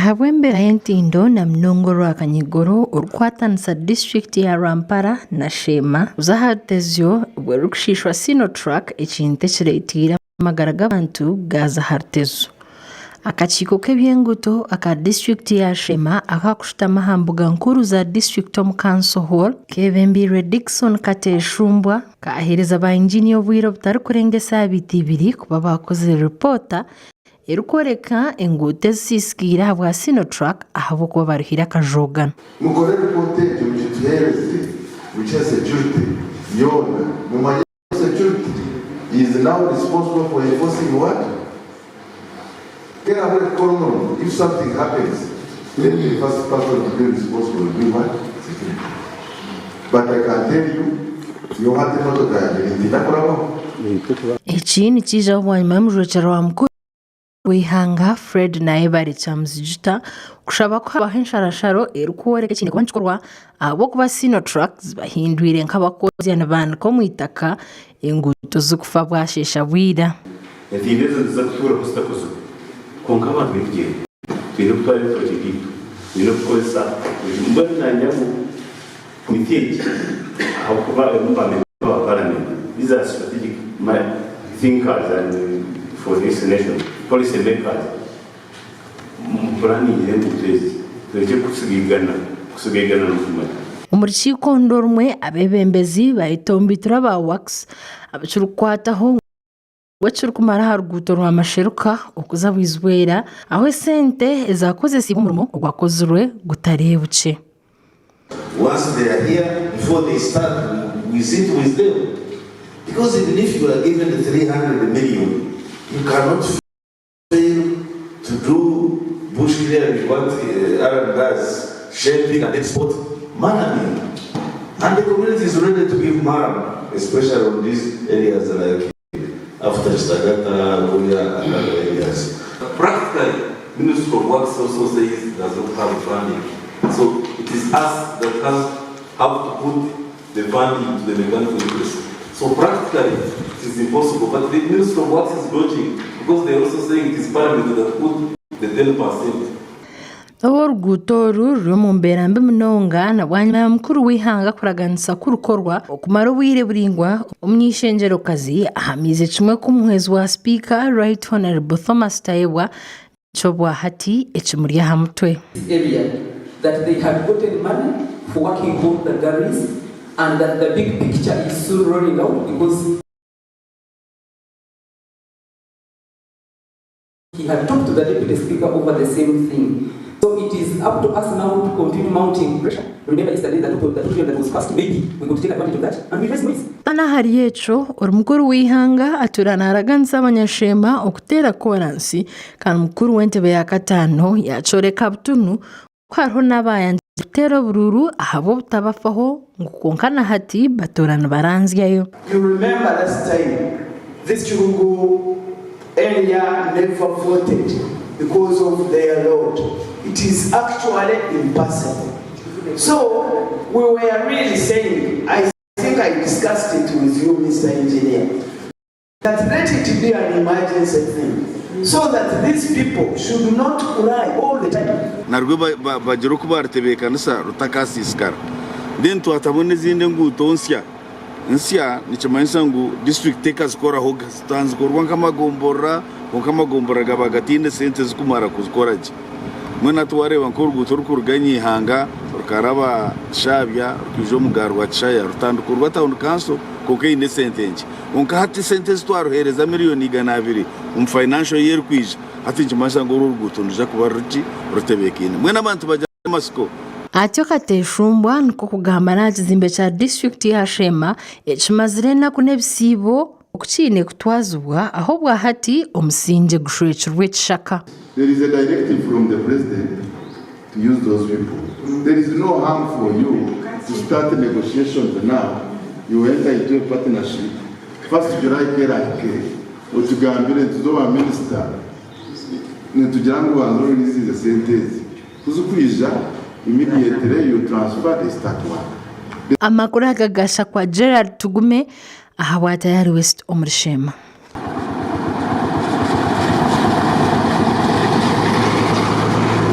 Ahabw'embeera y'entindo na munonga orwa kanyigoro orikukwatanisa disiturikiti ya Rwampara na Sheema kuza aha rutezyo obwo rurikushiishwa Sinotruck ekintu ekireteire amagara g'abantu gaaza aha rutezo. Akakiiko k'eby'enguuto aka disiturikiti ya Sheema akakushutama aha mbuga nkuru za disiturikiti omu Council Hall keebembeirwe Dickson Kateshumbwa kaaheereza ba inginiya obwire obutarikurenga esaabiiti ibiri kuba baakozire ripoota erikworeka enguuto ezisiisikaire ahabwa Sinotruck ahabw'okuba baruhire akajoogano. Mukore ripoota egyo mugituheereze mugihe security yoona mumanye ngu security is now responsible for enforcing what? Terabure kukora omurimo if something happens then the first person to be responsible will be what? Security but I can tell you nyowe hati emotoka yangye nintiina kurabaho. Eki nikiijaho bwanyima y'omujwekyerwa wa mukuru w'eihanga Fred Nayebare Kyamuzijuta kushaba ku habaho ensharasharo erikworeka ekiine kuba nikikorwa ahabw'okuba Sinotruck zibahindwire nk'abakozya nibaanika omu itaka enguuto zikufa bwasheesha bwira. Entindo ezo niziza kutuuraho zitakozirwe. Kwonka abantu baine kugyenda. Twine kutwara ebitookye byaitu. Twine kukozesa. Mbwenu naanye ngu Komiti egi ahabw'okuba erimu ba memba ba paramenti, these are strategic thinkers and for this nation, policy makers, mupuraningyire enguuto ezi turekye kusigaigana, kusigaigana nikumanya. Omu rukiiko orundi orumwe, abeebembezi bayetomboitire aba WACS abakirikukwataho ngu ekirikumara aha ruguuto rwa Masheruka okuza Bwizwera ahu esente ezakozesiibwe omurimo ogwakozirwe gutareebukye. Once they are here, before they start, we sit with them. Because even if you are given 300 million, you cannot fail to do bush clearing, what Aaron does, shaping and export murram. And the community is ready to give murram, especially on these areas like after Kitagata, Buya and other areas. Practically, Ministry of Works also says it does not have funding. So it is us that has have to put the funding to the mechanical interest. So practically, it is impossible. But the Ministry of Works is dodging because they are also saying it is Parliament that put the 10%. N'obu oruguuto oru ruri omu mbeera mbi munonga na bwanyima ya mukuru w'eihanga kuraganisa kurukorwa okumara obwire buraingwa, omuny'eishengyerokazi ahamiize kimwe ku omuhwezi wa sipiika Right Honourable Thomas Tayebwa nikyo obwahati ekimuri aha mutwe. area that they had gotten money for working on the gullies and that the big picture is soon rolling out because he had talked to the deputy speaker over the same thing. So it is up to us now to continue mounting pressure. Remember yesterday that the document that was passed, maybe we could take advantage of that and we raise noise. Hanu ahari ekyo, ori mukuru w'eihanga atuura naaraganisa abanyasheema okuteera koransi kandi mukuru w'entebe ya kataano yaakyoreka butunu ku hariho n'abaayangire kuteera oburuuru ahabw'obutabafaho ngu kwonka na hati batuura nibaranzyayo. You remember last time this Kirungu area never voted because of their road. It is actually impossible. So we were really saying, I think I discussed it with you Mister Engineer, that let it be an emergency thing so that these people should not cry all the time. Narwo bagira oku barutebeekanisa rutakasiisikara. Then twatamu n'ezindi enguuto nsya. Nsya nikimanyisa ngu disiturikiti tekazikoraho ge. Zitandikwa nk'amagomborora kwonka amagomborora gaba gataine sente zirikumara kuzikora gye. Mbwenu hati waareeba nk'oruguuto orurikuruga Nyaihanga rukaraba Shaabya rukaija omu ga Rwakishaya rutandikwa tawuni kanso kwonka eine esente nkye. Kwonka hati esente ezi twaruheereza miriyoni 200 omu fayinansho year erikwija, hati nikimanyisa ngu oru oruguuto nirwija kuba ruri gye rutebeekaine. Mbwenu abantu bagire amatsiko. Atyo Kateshumbwa nikwo kugamba n'aha kizimbe kya disiturikiti ya Sheema ekimazire enaku n'ebisiibo oku kiine kutwazibwa ahu obwahati omusingye gushwekirwe ekishaka. There is a directive from the president to use those people. There is no harm for you to start negotiations now, you enter into a partnership, first July ku erahike otugambire nti zoba minister nitugira ngu banza oreleasinze sente ezi kuzikwija immediately you transfer they start work. Amakuru aga gashakwa Gerald Tugume ahabwa Tayari West omuri Sheema.